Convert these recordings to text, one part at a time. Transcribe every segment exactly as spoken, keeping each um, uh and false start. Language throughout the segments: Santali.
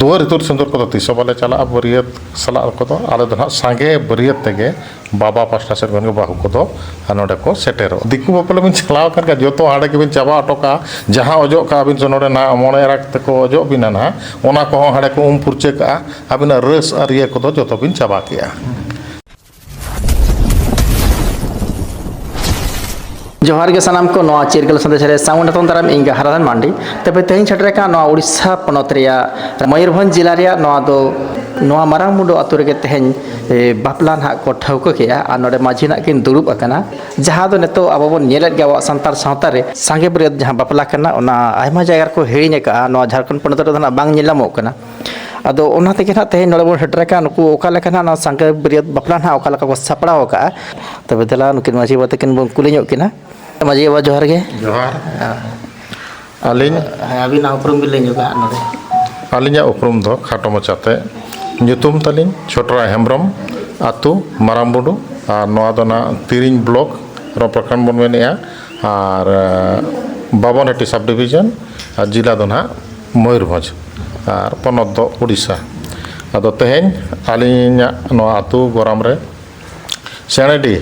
ᱛᱩᱣᱟᱹᱨ ᱤᱛᱩᱫ ᱥᱤᱸᱫᱩᱨ ᱠᱚᱫᱚ ᱛᱤᱥ ᱦᱚᱸ ᱵᱟᱞᱮ ᱪᱟᱞᱟᱜᱼᱟ᱾ ᱵᱟᱹᱨᱭᱟᱹᱛ ᱥᱟᱞᱟᱜ ᱠᱚᱫᱚ ᱟᱞᱮ ᱫᱚ ᱱᱟᱦᱟᱜ ᱥᱟᱸᱜᱮ ᱵᱟᱹᱨᱭᱟᱹᱛ ᱛᱮᱜᱮ ᱵᱟᱵᱟ ᱯᱟᱥᱴᱟ ᱥᱮᱫ ᱠᱷᱚᱱ ᱜᱮ ᱵᱟᱹᱦᱩ ᱠᱚᱫᱚ ᱱᱚᱰᱮ ᱠᱚ ᱥᱮᱴᱮᱨᱚᱜᱼᱟ᱾ ᱫᱤᱠᱩ ᱵᱟᱯᱞᱟ ᱵᱤᱱ ᱪᱟᱞᱟᱣ ᱟᱠᱟᱱ ᱠᱷᱟᱱ ᱡᱚᱛᱚ ᱦᱟᱸᱰᱮ ᱜᱮᱵᱤᱱ ᱪᱟᱵᱟ ᱦᱚᱴᱚ ᱠᱟᱜᱼᱟ᱾ ᱡᱟᱦᱟᱸ ᱚᱡᱚᱜ ᱠᱟᱜᱼᱟ ᱵᱤᱱ ᱥᱮ ᱱᱚᱰᱮ ᱱᱟᱦᱟᱜ ᱢᱚᱬᱮ ᱮᱨᱟ ᱛᱮᱠᱚ ᱚᱡᱚᱜ ᱵᱤᱱᱟ ᱱᱟᱦᱟᱜ, ᱚᱱᱟ ᱠᱚᱦᱚᱸ ᱦᱟᱸᱰᱮ ᱠᱚ ᱩᱢ ᱯᱷᱩᱨᱪᱟᱹ ᱠᱟᱜᱼᱟ᱾ ᱟᱹᱵᱤᱱᱟᱜ ᱨᱟᱹᱥ ᱟᱨ ᱤᱭᱟᱹ ᱠᱚᱫᱚ ᱡᱚᱛᱚ ᱵᱤᱱ ᱪᱟᱵᱟ ᱠᱮᱜᱼᱟ᱾ ᱡᱚᱦᱟᱨ ᱜᱮ ᱥᱟᱱᱟᱢ ᱠᱚ, ᱱᱚᱣᱟ ᱪᱤᱨᱜᱟᱹᱞ ᱥᱟᱸᱫᱮᱥ ᱨᱮ ᱥᱟᱹᱜᱩᱱ ᱫᱟᱨᱟᱢ, ᱤᱧ ᱜᱮ ᱦᱟᱨᱟᱫᱷᱚᱱ ᱢᱟᱱᱰᱤ᱾ ᱛᱚᱵᱮ ᱛᱮᱦᱮᱧ ᱥᱮᱴᱮᱨ ᱟᱠᱟᱱ ᱱᱚᱣᱟ ᱩᱲᱤᱥᱥᱟ ᱯᱚᱱᱚᱛ ᱨᱮᱭᱟᱜ ᱢᱚᱭᱩᱨᱵᱷᱚᱸᱡᱽ ᱡᱮᱞᱟ ᱨᱮᱭᱟᱜ ᱱᱚᱣᱟ ᱫᱚ, ᱱᱚᱣᱟ ᱢᱟᱨᱟᱝ ᱢᱩᱰᱩ ᱟᱛᱳ ᱨᱮᱜᱮ ᱛᱮᱦᱮᱧ, ᱮ, ᱵᱟᱯᱞᱟ ᱱᱟᱦᱟᱜ ᱠᱚ ᱴᱷᱟᱹᱣᱠᱟᱹ ᱠᱮᱜᱼᱟ ᱟᱨ ᱱᱚᱰᱮ ᱢᱟᱹᱡᱷᱤ ᱱᱟᱦᱟᱜ ᱠᱤᱱ ᱫᱩᱲᱩᱵ ᱟᱠᱟᱱᱟ᱾ ᱡᱟᱦᱟᱸ ᱫᱚ ᱱᱤᱛᱚᱜ ᱟᱵᱚ ᱵᱚᱱ ᱧᱮᱞᱮᱫ ᱜᱮᱭᱟ ᱟᱵᱚᱣᱟᱜ ᱥᱟᱱᱛᱟᱲ ᱥᱟᱶᱛᱟ ᱨᱮ ᱥᱟᱸᱜᱮ ᱵᱟᱹᱨᱭᱟᱹᱛ ᱡᱟᱦᱟᱸ ᱵᱟᱯᱞᱟ ᱠᱟᱱᱟ, ᱚᱱᱟ ᱟᱭᱢᱟ ᱡᱟᱭᱜᱟ ᱨᱮᱠᱚ ᱦᱤᱲᱤᱧ ᱟᱠᱟᱜᱼᱟ, ᱱᱚᱣᱟ ᱡᱷᱟᱲᱠᱷᱚᱸᱰ ᱯᱚᱱᱚᱛ ᱨᱮᱫᱚ ᱱᱟᱦᱟᱜ ᱵᱟᱝ ᱧᱮᱞ ᱧᱟᱢᱚᱜ ᱠᱟᱱᱟ᱾ ᱟᱫᱚ ᱚᱱᱟ ᱛᱮᱜᱮ ᱱᱟᱦᱟᱜ ᱛᱮᱦᱮᱧ ᱱᱚᱰᱮ ᱵᱚᱱ ᱥᱮᱴᱮᱨ ᱟᱠᱟᱱ, ᱱᱩᱠᱩ ᱚᱠᱟ ᱞᱮᱠᱟ ᱱᱟᱦᱟᱜ ᱱᱚᱣᱟ ᱥᱟᱸᱜᱮ ᱵᱟᱹᱨᱭᱟᱹᱛ ᱵᱟᱯᱞᱟ ᱱᱟᱦᱟᱜ ᱚᱠᱟ ᱞᱮᱠᱟ ᱠᱚ ᱥᱟᱯᱲᱟᱣ ᱟᱠᱟᱜᱼᱟ᱾ ᱛᱚᱵᱮ ᱫᱮᱞᱟ ᱱᱩᱠᱤᱱ ᱢᱟᱹᱡᱷᱤ ᱵᱟᱵᱟ ᱛᱟᱹᱠᱤᱱ ᱵᱚᱱ ᱠᱩᱞᱤ ᱧᱚᱜ ᱠᱤᱱᱟ᱾ ᱢᱟᱹᱡᱷᱤ ᱵᱟᱵᱟ, ᱡᱚᱦᱟᱨ ᱜᱮ᱾ ᱡᱚᱦᱟᱨ᱾ ᱟᱹᱞᱤᱧ ᱦᱮᱸ, ᱟᱹᱵᱤᱱᱟᱜ ᱩᱯᱨᱩᱢ ᱵᱤᱱ ᱞᱟᱹᱭ ᱧᱚᱜᱟ ᱱᱚᱰᱮ᱾ ᱟᱹᱞᱤᱧᱟᱜ ᱩᱯᱨᱩᱢ ᱫᱚ ᱠᱷᱟᱴᱚ ᱢᱟᱪᱷᱟᱛᱮ, ᱧᱩᱛᱩᱢ ᱛᱟᱹᱞᱤᱧ ᱪᱷᱳᱴᱨᱟᱭ ᱦᱮᱢᱵᱨᱚᱢ, ᱟᱹᱛᱩ ᱢᱟᱨᱟᱢᱵᱩᱰᱩ, ᱟᱨ ᱱᱚᱣᱟ ᱫᱚ ᱱᱟᱜ ᱛᱤᱨᱤᱧ ᱵᱞᱚᱠ, ᱨᱚ ᱯᱨᱚᱠᱷᱚᱸᱰ ᱵᱚᱱ ᱢᱮᱱᱮᱜᱼᱟ, ᱟᱨ, ᱮ, ᱵᱟᱵᱚᱱᱦᱟᱴᱤ ᱥᱟᱵ ᱰᱤᱵᱷᱤᱡᱚᱱ, ᱟᱨ ᱡᱮᱞᱟ ᱫᱚ ᱱᱟᱜ ᱢᱚᱭᱩᱨᱵᱷᱚᱸᱡᱽ, ᱟᱨ ᱯᱚᱱᱚᱛ ᱫᱚ ᱩᱰᱤᱥᱟ᱾ ᱟᱫᱚ ᱛᱮᱦᱮᱧ ᱟᱹᱞᱤᱧᱟᱜ ᱱᱚᱣᱟ ᱟᱹᱛᱩ ᱜᱚᱨᱟᱢ ᱨᱮ ᱥᱮᱬᱮᱰᱤ,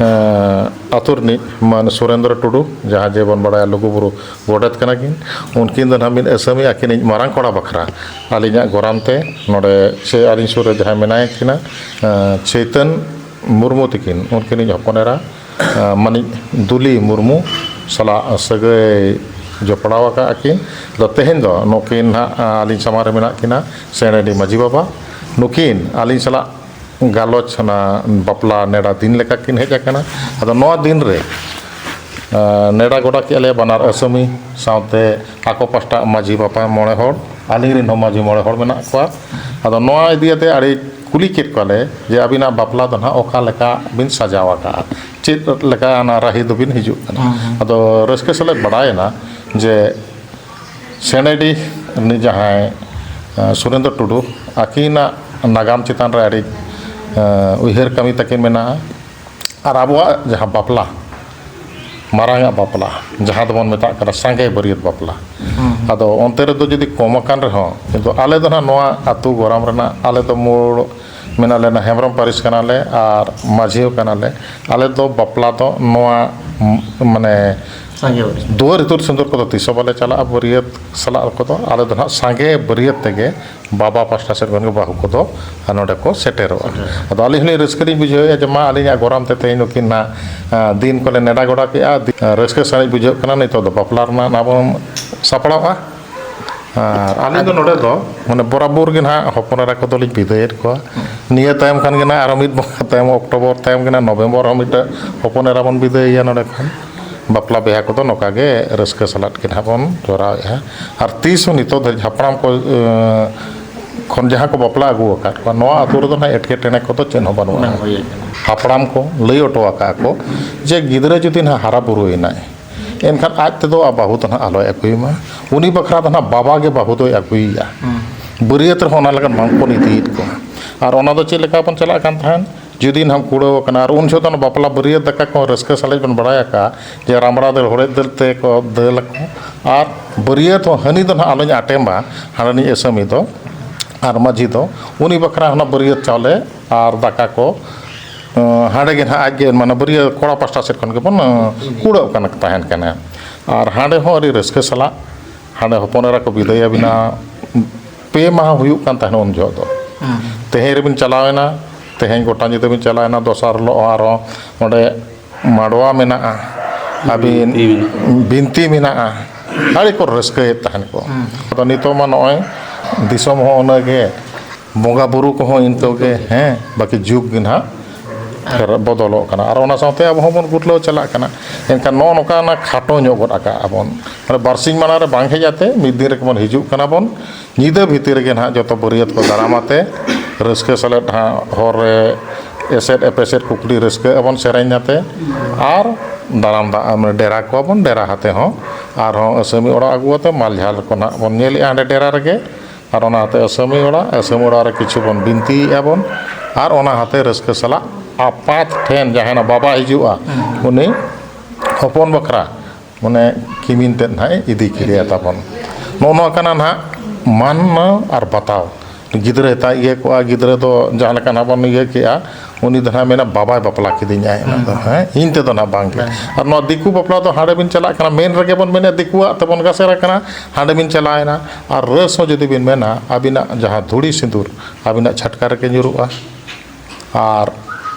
ᱮᱸ, ᱟᱹᱛᱩ ᱨᱤᱱᱤᱡ ᱢᱟᱱ ᱥᱩᱨᱮᱱᱫᱨᱚ ᱴᱩᱰᱩ, ᱡᱟᱦᱟᱸ ᱡᱮ ᱵᱚᱱ ᱵᱟᱲᱟᱭᱟ ᱞᱩᱜᱩᱵᱩᱨᱩ ᱜᱚᱰᱮᱛ ᱠᱟᱱᱟ ᱠᱤᱱ, ᱩᱱᱠᱤᱱ ᱫᱚ ᱱᱟᱦᱟᱜ ᱢᱤᱫ ᱟᱹᱥᱟᱹᱢᱤ ᱟᱹᱠᱤᱱᱤᱡ ᱢᱟᱨᱟᱝ ᱠᱚᱲᱟ ᱵᱟᱠᱷᱨᱟ ᱟᱹᱞᱤᱧᱟᱜ ᱜᱚᱨᱟᱢ ᱛᱮ ᱱᱚᱰᱮ ᱥᱮ ᱟᱹᱞᱤᱧ ᱥᱩᱨ ᱨᱮ ᱡᱟᱦᱟᱸᱭ ᱢᱮᱱᱟᱭ ᱠᱤᱱᱟ, ᱮᱸ, ᱪᱳᱭᱛᱚᱱ ᱢᱩᱨᱢᱩ ᱛᱤᱠᱤᱱ, ᱩᱱᱠᱤᱱᱤᱡ ᱦᱚᱯᱚᱱ ᱮᱨᱟ, ᱮᱸ, ᱢᱟᱹᱱᱤᱡ ᱫᱩᱞᱤ ᱢᱩᱨᱢᱩ ᱥᱟᱞᱟᱜ ᱥᱟᱹᱜᱟᱹᱭ ᱡᱚᱯᱲᱟᱣ ᱟᱠᱟᱫ ᱟᱹᱠᱤᱱ᱾ ᱟᱫᱚ ᱛᱮᱦᱮᱧ ᱫᱚ ᱱᱩᱠᱤᱱ ᱱᱟᱦᱟᱜ, ᱟᱹᱞᱤᱧ ᱥᱟᱢᱟᱝ ᱨᱮ ᱢᱮᱱᱟᱜ ᱠᱤᱱᱟ ᱥᱮᱬᱮᱰᱤ ᱢᱟᱹᱡᱷᱤ ᱵᱟᱵᱟ, ᱱᱩᱠᱤᱱ ᱟᱹᱞᱤᱧ ᱥᱟᱞᱟᱜ ᱜᱟᱞᱚᱪ ᱚᱱᱟ ᱵᱟᱯᱞᱟ ᱱᱮᱰᱟ ᱫᱤᱱ ᱞᱮᱠᱟ ᱠᱤᱱ ᱦᱮᱡ ᱟᱠᱟᱱᱟ᱾ ᱟᱫᱚ ᱱᱚᱣᱟ ᱫᱤᱱ ᱨᱮ, ᱟᱸ, ᱱᱮᱰᱟ ᱜᱚᱰᱟ ᱠᱮᱜᱼᱟ ᱞᱮ ᱵᱟᱱᱟᱨ ᱟᱹᱥᱟᱹᱢᱤ ᱥᱟᱶᱛᱮ ᱟᱠᱚ ᱯᱟᱥᱴᱟ ᱢᱟᱹᱡᱷᱤ ᱵᱟᱵᱟ ᱢᱚᱬᱮ ᱦᱚᱲ, ᱟᱹᱞᱤᱧ ᱨᱮᱱ ᱦᱚᱸ ᱢᱟᱹᱡᱷᱤ ᱢᱚᱬᱮ ᱦᱚᱲ ᱢᱮᱱᱟᱜ ᱠᱚᱣᱟ᱾ ᱟᱫᱚ ᱱᱚᱣᱟ ᱤᱫᱤ ᱠᱟᱛᱮ ᱟᱹᱰᱤ ᱠᱩᱞᱤ ᱠᱮᱫ ᱠᱚᱣᱟᱞᱮ ᱡᱮ ᱟᱹᱵᱤᱱᱟᱜ ᱵᱟᱯᱞᱟ ᱫᱚ ᱱᱟᱦᱟᱜ ᱚᱠᱟ ᱞᱮᱠᱟ ᱵᱤᱱ ᱥᱟᱡᱟᱣ ᱟᱠᱟᱜᱼᱟ, ᱪᱮᱫ ᱞᱮᱠᱟ ᱚᱱᱟ ᱨᱟᱹᱦᱤ ᱫᱚᱵᱤᱱ ᱦᱤᱡᱩᱜ ᱠᱟᱱᱟ? ᱦᱩᱸ, ᱦᱩᱸ᱾ ᱟᱫᱚ ᱨᱟᱹᱥᱠᱟᱹ ᱥᱟᱞᱟᱜ ᱵᱟᱲᱟᱭᱮᱱᱟ ᱡᱮ ᱥᱮᱱᱮᱰᱤ ᱨᱤᱱᱤᱡ ᱡᱟᱦᱟᱸᱭ, ᱮ, ᱥᱩᱨᱮᱱᱫᱨᱚ ᱴᱩᱰᱩ, ᱟᱹᱠᱤᱱᱟᱜ ᱱᱟᱜᱟᱢ ᱪᱮᱛᱟᱱ ᱨᱮ ᱟᱹᱰᱤ, ᱮ, ᱩᱭᱦᱟᱹᱨ ᱠᱟᱹᱢᱤ ᱛᱟᱹᱠᱤᱱ ᱢᱮᱱᱟᱜᱼᱟ᱾ ᱟᱨ ᱟᱵᱚᱣᱟᱜ ᱡᱟᱦᱟᱸ ᱵᱟᱯᱞᱟ, ᱢᱟᱨᱟᱝ ᱟᱜ ᱵᱟᱯᱞᱟ, ᱡᱟᱦᱟᱸ ᱫᱚᱵᱚᱱ ᱢᱮᱛᱟᱜ ᱠᱟᱱᱟ ᱥᱟᱸᱜᱮ ᱵᱟᱹᱨᱭᱟᱹᱛ ᱵᱟᱯᱞᱟ᱾ ᱟᱫᱚ ᱚᱱᱛᱮ ᱨᱮᱫᱚ ᱡᱩᱫᱤ ᱠᱚᱢ ᱟᱠᱟᱱ ᱨᱮᱦᱚᱸ, ᱠᱤᱱᱛᱩ ᱟᱞᱮ ᱫᱚ ᱱᱟᱦᱟᱜ ᱱᱚᱣᱟ ᱟᱹᱛᱩ ᱜᱚᱨᱟᱢ ᱨᱮᱱᱟᱜ, ᱟᱞᱮ ᱫᱚ ᱢᱩᱞ ᱢᱮᱱᱟᱜ ᱞᱮᱱᱟ, ᱦᱮᱢᱵᱨᱚᱢ ᱯᱟᱹᱨᱤᱥ ᱠᱟᱱᱟᱞᱮ ᱟᱨ ᱢᱟᱹᱡᱷᱤ ᱦᱚᱸ ᱠᱟᱱᱟᱞᱮ᱾ ᱟᱞᱮ ᱫᱚ ᱵᱟᱯᱞᱟ ᱫᱚ ᱱᱚᱣᱟ, ᱢ-, ᱢᱟᱱᱮ, ᱥᱟᱸᱜᱮ ᱵᱟᱹᱨᱭᱟᱹᱛ᱾ ᱫᱩᱣᱟᱹᱨ ᱤᱛᱩᱫ ᱥᱤᱸᱫᱩᱨ ᱠᱚᱫᱚ ᱛᱤᱥ ᱦᱚᱸ ᱵᱟᱞᱮ ᱪᱟᱞᱟᱜᱼᱟ, ᱵᱟᱹᱨᱭᱟᱹᱛ ᱥᱟᱞᱟᱜ ᱠᱚᱫᱚ᱾ ᱟᱞᱮ ᱫᱚ ᱱᱟᱦᱟᱜ ᱥᱟᱸᱜᱮ ᱵᱟᱹᱨᱭᱟᱹᱛ ᱛᱮᱜᱮ ᱵᱟᱵᱟ ᱯᱟᱥᱴᱟ ᱥᱮᱫ ᱠᱷᱚᱱ ᱜᱮ ᱵᱟᱹᱦᱩ ᱠᱚᱫᱚ ᱱᱚᱰᱮ ᱠᱚ ᱥᱮᱴᱮᱨᱚᱜᱼᱟ᱾ ᱟᱫᱚ ᱟᱹᱞᱤᱧ ᱦᱚᱸᱞᱤᱧ ᱨᱟᱹᱥᱠᱟᱹ ᱞᱤᱧ ᱵᱩᱡᱷᱟᱹᱣᱮᱫᱼᱟ ᱡᱮ ᱢᱟ ᱟᱹᱞᱤᱧᱟᱜ ᱜᱚᱨᱟᱢ ᱛᱮ ᱛᱮᱦᱮᱧ ᱱᱩᱠᱤᱱ ᱱᱟᱦᱟᱜ, ᱟ, ᱫᱤᱱ ᱠᱚᱞᱮ ᱱᱮᱰᱟ ᱜᱚᱰᱟ ᱠᱮᱜᱼᱟ, ᱫᱤ-, ᱟ, ᱨᱟᱹᱥᱠᱟᱹ ᱥᱟᱺᱦᱤᱡ ᱵᱩᱡᱷᱟᱹᱜ ᱠᱟᱱᱟ, ᱱᱤᱛᱚᱜ ᱫᱚ ᱵᱟᱯᱞᱟ ᱨᱮᱱᱟᱜ ᱱᱟᱦᱟᱜ ᱵᱚᱱ ᱥᱟᱯᱲᱟᱣᱼᱟ᱾ ᱟᱨ ᱟᱹᱞᱤᱧ ᱫᱚ ᱱᱚᱰᱮ ᱫᱚ ᱢᱟᱱᱮ ᱵᱚᱨᱟᱵᱚᱨ ᱜᱮ ᱱᱟᱦᱟᱜ ᱦᱚᱯᱚᱱ ᱮᱨᱟ ᱠᱚᱫᱚ ᱞᱤᱧ ᱵᱤᱫᱟᱹᱭᱮᱫ ᱠᱚᱣᱟ᱾ ᱱᱤᱭᱟᱹ ᱛᱟᱭᱚᱢ ᱠᱷᱟᱱ ᱜᱮ ᱱᱟᱦᱟᱜ ᱟᱨᱚ ᱢᱤᱫ ᱵᱚᱸᱜᱟ ᱛᱟᱭᱚᱢ, ᱚᱠᱴᱳᱵᱚᱨ ᱛᱟᱭᱚᱢ ᱜᱮ ᱱᱟᱦᱟᱜ ᱱᱚᱵᱷᱮᱢᱵᱚᱨ ᱦᱚᱸ ᱢᱤᱫᱴᱟᱝ ᱦᱚᱯᱚᱱ ᱮᱨᱟ ᱵᱚᱱ ᱵᱤᱫᱟᱹᱭᱮᱭᱟ ᱱᱚᱰᱮ ᱠᱷᱚᱱ᱾ ᱵᱟᱯᱞᱟ ᱵᱤᱦᱟ ᱠᱚᱫᱚ ᱱᱚᱝᱠᱟ ᱜᱮ ᱨᱟᱹᱥᱠᱟᱹ ᱥᱟᱞᱟᱜ ᱜᱮ ᱱᱟᱦᱟᱜ ᱵᱚᱱ ᱡᱚᱨᱟᱣᱮᱫᱼᱟ᱾ ᱟᱨ ᱛᱤᱥ ᱦᱚᱸ ᱱᱤᱛᱚᱜ ᱫᱷᱟᱹᱨᱤᱡ ᱦᱟᱯᱲᱟᱢ ᱠᱚ, ᱮᱸ, ᱠᱷᱚᱱ ᱡᱟᱦᱟᱸ ᱠᱚ ᱵᱟᱯᱞᱟ ᱟᱹᱜᱩ ᱟᱠᱟᱫ ᱠᱚᱣᱟ, ᱱᱚᱣᱟ ᱟᱹᱛᱩ ᱨᱮᱫᱚ ᱱᱟᱦᱟᱜ ᱮᱴᱠᱮᱴᱚᱬᱮ ᱠᱚᱫᱚ ᱪᱮᱫ ᱦᱚᱸ ᱵᱟᱹᱱᱩᱜᱼᱟ᱾ ᱵᱟᱝ ᱦᱩᱭ ᱟᱠᱟᱱᱟ᱾ ᱦᱟᱯᱲᱟᱢ ᱠᱚ ᱞᱟᱹᱭ ᱦᱚᱴᱚ ᱟᱠᱟᱫ ᱠᱚ ᱡᱮ ᱜᱤᱫᱽᱨᱟᱹ ᱡᱩᱫᱤ ᱱᱟᱦᱟᱜ ᱦᱟᱨᱟ ᱵᱩᱨᱩᱭᱮᱱᱟᱭ, ᱮᱱᱠᱷᱟᱱ ᱟᱡ ᱛᱮᱫᱚ ᱟᱨ ᱵᱟᱹᱦᱩ ᱫᱚ ᱱᱟᱦᱟᱜ ᱟᱞᱚᱭ ᱟᱹᱜᱩᱭ ᱢᱟ᱾ ᱩᱱᱤ ᱵᱟᱠᱷᱨᱟ ᱫᱚ ᱱᱟᱦᱟᱜ ᱵᱟᱵᱟ ᱜᱮ ᱵᱟᱹᱦᱩ ᱫᱚᱭ ᱟᱹᱜᱩᱭᱮᱭᱟ᱾ ᱵᱟᱹᱨᱭᱟᱹᱛ ᱨᱮᱦᱚᱸ ᱚᱱᱟ ᱞᱮᱠᱟᱱ ᱵᱟᱝ ᱵᱚᱱ ᱤᱫᱤᱭᱮᱫ ᱠᱚᱣᱟ᱾ ᱟᱨ ᱚᱱᱟ ᱫᱚ ᱪᱮᱫ ᱞᱮᱠᱟ ᱵᱚᱱ ᱪᱟᱞᱟᱜ ᱠᱟᱱ ᱛᱟᱦᱮᱸᱫ? ᱡᱩᱫᱤ ᱱᱟᱦᱟᱜ ᱠᱩᱲᱟᱹᱣ ᱟᱠᱟᱱᱟ, ᱟᱨ ᱩᱱ ᱡᱚᱦᱚᱜ ᱫᱚ ᱚᱱᱟ ᱵᱟᱯᱞᱟ ᱵᱟᱹᱨᱭᱟᱹᱛ ᱫᱟᱠᱟ ᱠᱚ ᱨᱟᱹᱥᱠᱟᱹ ᱥᱟᱞᱟᱜ ᱵᱚᱱ ᱵᱟᱲᱟᱭ ᱟᱠᱟᱫᱼᱟ ᱡᱮ ᱨᱟᱢᱲᱟ ᱫᱟᱹᱞ, ᱦᱚᱲᱮᱡ ᱫᱟᱹᱞ ᱛᱮᱠᱚ ᱫᱟᱹᱞ ᱟᱠᱚ, ᱟᱨ ᱵᱟᱹᱨᱭᱟᱹᱛ ᱦᱚᱸ ᱦᱟᱹᱱᱤ ᱫᱚ ᱱᱟᱦᱟᱜ ᱟᱞᱚᱧ ᱟᱴᱮᱢᱟ, ᱦᱟᱸᱰᱮᱱᱤᱡ ᱟᱹᱥᱟᱹᱢᱤ ᱫᱚ ᱟᱨ ᱢᱟᱹᱡᱷᱤ ᱫᱚ, ᱩᱱᱤ ᱵᱟᱠᱷᱨᱟ ᱦᱚᱸ ᱚᱱᱟ ᱵᱟᱹᱨᱭᱟᱹᱛ ᱪᱟᱣᱞᱮ ᱟᱨ ᱫᱟᱠᱟ ᱠᱚ, ᱟᱸ, ᱦᱟᱸᱰᱮ ᱜᱮ ᱱᱟᱦᱟᱜ ᱟᱡ ᱜᱮ, ᱢᱟᱱᱮ, ᱵᱟᱹᱨᱭᱟᱹᱛ ᱠᱚᱲᱟ ᱯᱟᱥᱴᱟ ᱥᱮᱫ ᱠᱷᱚᱱ ᱜᱮᱵᱚᱱ, ᱟᱸ, ᱠᱩᱲᱟᱹᱜ ᱠᱟᱱᱟ, ᱛᱟᱦᱮᱱ ᱠᱟᱱᱟ᱾ ᱟᱨ ᱦᱟᱸᱰᱮ ᱦᱚᱸ ᱟᱹᱰᱤ ᱨᱟᱹᱥᱠᱟᱹ ᱥᱟᱞᱟᱜ ᱦᱟᱸᱰᱮ ᱦᱚᱯᱚᱱ ᱮᱨᱟ ᱠᱚ ᱵᱤᱫᱟᱹᱭ ᱟᱹᱵᱤᱱᱟ᱾ ᱯᱮ ᱢᱟᱦᱟ ᱦᱩᱭᱩᱜ ᱠᱟᱱ ᱛᱟᱦᱮᱱᱟ ᱩᱱ ᱡᱚᱦᱚᱜ ᱫᱚ᱾ ᱛᱮᱦᱮᱧ ᱨᱮᱵᱤᱱ ᱪᱟᱞᱟᱣᱮᱱᱟ, ᱛᱮᱦᱮᱧ ᱜᱚᱴᱟ ᱧᱤᱫᱟᱹ ᱵᱤᱱ ᱪᱟᱞᱟᱣᱮᱱᱟ, ᱫᱚᱥᱟᱨ ᱦᱤᱞᱳᱜ ᱟᱨᱦᱚᱸ ᱚᱸᱰᱮ ᱢᱟᱰᱣᱟ ᱢᱮᱱᱟᱜᱼᱟ, ᱟᱹᱵᱤᱱ ᱵᱤᱱᱛᱤ ᱢᱮᱱᱟᱜᱼᱟ᱾ ᱵᱤᱱᱛᱤ ᱢᱮᱱᱟᱜᱼᱟ, ᱟᱹᱰᱤ ᱠᱚ ᱨᱟᱹᱥᱠᱟᱹᱭᱮᱫ ᱛᱟᱦᱮᱱ ᱠᱚ᱾ ᱟᱫᱚ ᱱᱤᱛᱚᱜ ᱢᱟ ᱱᱚᱜᱼᱚᱭ ᱫᱤᱥᱚᱢ ᱦᱚᱸ ᱩᱱᱟᱹᱜ ᱜᱮ, ᱵᱚᱸᱜᱟ ᱵᱩᱨᱩ ᱠᱚᱦᱚᱸ ᱤᱱᱠᱟᱹ ᱜᱮ, ᱦᱮᱸ, ᱵᱟᱹᱠᱤ ᱡᱩᱜᱽ ᱜᱮ ᱱᱟᱦᱟᱜ ᱵᱚᱫᱚᱞᱚᱜ ᱠᱟᱱᱟ᱾ ᱟᱨ ᱚᱱᱟ ᱥᱟᱶᱛᱮ ᱟᱵᱚ ᱦᱚᱸᱵᱚᱱ ᱜᱩᱨᱞᱟᱹᱣ ᱪᱟᱞᱟᱜ ᱠᱟᱱᱟ᱾ ᱮᱱᱠᱷᱟᱱ ᱱᱚᱜᱼᱚ ᱱᱚᱝᱠᱟᱱᱟᱜ ᱠᱷᱟᱴᱚ ᱧᱚᱜ ᱜᱚᱫ ᱟᱠᱟᱜᱼᱟ ᱵᱚᱱ᱾ ᱢᱟᱱᱮ ᱵᱟᱨᱥᱤᱧ ᱢᱟᱲᱟᱝ ᱨᱮ ᱵᱟᱝ ᱦᱮᱡ ᱟᱛᱮ ᱢᱤᱫ ᱫᱤᱱ ᱨᱮᱜᱮ ᱵᱚᱱ ᱦᱤᱡᱩᱜ ᱠᱟᱱᱟ ᱵᱚᱱ᱾ ᱧᱤᱫᱟᱹ ᱵᱷᱤᱛᱤᱨ ᱨᱮᱜᱮ ᱱᱟᱦᱟᱜ ᱡᱚᱛᱚ ᱵᱟᱹᱨᱭᱟᱹᱛ ᱠᱚ ᱫᱟᱨᱟᱢ ᱟᱛᱮ ᱨᱟᱹᱥᱠᱟᱹ ᱥᱟᱞᱟᱜ ᱦᱟᱸᱜ ᱦᱚᱨ ᱨᱮ ᱮᱥᱮᱫ ᱮᱯᱮᱥᱮᱫ ᱠᱩᱠᱞᱤ ᱨᱟᱹᱥᱠᱟᱹ ᱟᱵᱚᱱ ᱥᱮᱨᱮᱧ ᱟᱛᱮ ᱟᱨ ᱫᱟᱨᱟᱢ ᱫᱟᱜ, ᱢᱟᱱᱮ ᱰᱮᱨᱟ ᱠᱚᱣᱟ ᱵᱚᱱ᱾ ᱰᱮᱨᱟ ᱟᱛᱮ ᱦᱚᱸ ᱟᱨᱦᱚᱸ ᱟᱹᱥᱟᱹᱢᱤ ᱚᱲᱟᱜ ᱟᱹᱜᱩ ᱟᱛᱮ ᱢᱟᱞ ᱡᱷᱟᱞ ᱠᱚ ᱱᱟᱦᱟᱜ ᱵᱚᱱ ᱧᱮᱞᱮᱜᱼᱟ ᱦᱟᱸᱰᱮ ᱰᱮᱨᱟ ᱨᱮᱜᱮ᱾ ᱟᱨ ᱚᱱᱟ ᱟᱛᱮ ᱟᱹᱥᱟᱹᱢᱤ ᱚᱲᱟᱜ, ᱟᱹᱥᱟᱹᱢᱤ ᱚᱲᱟᱜ ᱨᱮ ᱠᱤᱪᱷᱩ ᱵᱚᱱ ᱵᱤᱱᱛᱤᱭᱮᱜᱼᱟ ᱵᱚᱱ᱾ ᱟᱨ ᱚᱱᱟ ᱟᱛᱮ ᱨᱟᱹᱥᱠᱟᱹ ᱥᱟᱞᱟᱜ ᱟᱯᱟᱛ ᱴᱷᱮᱱ ᱡᱟᱦᱟᱸᱭ ᱱᱟᱜ ᱵᱟᱵᱟ ᱦᱤᱡᱩᱜᱼᱟ, ᱩᱱᱤ ᱦᱚᱯᱚᱱ ᱵᱟᱠᱷᱨᱟ ᱢᱟᱱᱮ ᱠᱤᱢᱤᱱ ᱛᱮᱫ ᱱᱟᱦᱟᱜ ᱮ ᱤᱫᱤ ᱠᱮᱫᱮᱭᱟ ᱛᱟᱵᱚᱱ᱾ ᱱᱚᱜᱼᱚ ᱱᱚᱣᱟ ᱠᱟᱱᱟ ᱱᱟᱦᱟᱜ ᱢᱟᱱ ᱟᱨ ᱵᱟᱛᱟᱣ᱾ ᱜᱤᱫᱽᱨᱟᱹ ᱛᱟᱭ ᱤᱭᱟᱹ ᱠᱚᱜᱼᱟ, ᱜᱤᱫᱽᱨᱟᱹ ᱫᱚ ᱡᱟᱦᱟᱸ ᱞᱮᱠᱟ ᱱᱟᱦᱟᱜ ᱵᱚᱱ ᱤᱭᱟᱹ ᱠᱮᱜᱼᱟ, ᱩᱱᱤ ᱫᱚ ᱱᱟᱦᱟᱜ ᱢᱮᱱᱟ, "ᱵᱟᱵᱟᱭ ᱵᱟᱯᱞᱟ ᱠᱤᱫᱤᱧᱟ ᱚᱱᱟ ᱫᱚ, ᱦᱮᱸ, ᱤᱧ ᱛᱮᱫᱚ ᱱᱟᱦᱟᱜ ᱵᱟᱝ ᱜᱮ᱾" ᱟᱨ ᱱᱚᱣᱟ ᱫᱤᱠᱩ ᱵᱟᱯᱞᱟ ᱫᱚ ᱦᱟᱸᱰᱮ ᱵᱤᱱ ᱪᱟᱞᱟᱜ ᱠᱟᱱᱟ, ᱢᱮᱱ ᱨᱮᱜᱮ ᱵᱚᱱ ᱢᱮᱱᱮᱫ, ᱫᱤᱠᱩᱣᱟᱜ ᱛᱮᱵᱚᱱ ᱜᱟᱥᱮᱨ ᱟᱠᱟᱱᱟ, ᱦᱟᱸᱰᱮ ᱵᱤᱱ ᱪᱟᱞᱟᱣᱮᱱᱟ, ᱟᱨ ᱨᱟᱹᱥ ᱦᱚᱸ ᱡᱩᱫᱤ ᱵᱤᱱ ᱢᱮᱱᱟ, ᱟᱹᱵᱤᱱᱟᱜ ᱡᱟᱦᱟᱸ ᱫᱷᱩᱲᱤ ᱥᱤᱸᱫᱩᱨ ᱟᱹᱵᱤᱱᱟᱜ ᱪᱷᱟᱴᱠᱟ ᱨᱮᱜᱮ ᱧᱩᱨᱩᱜᱼᱟ᱾ ᱟᱨ,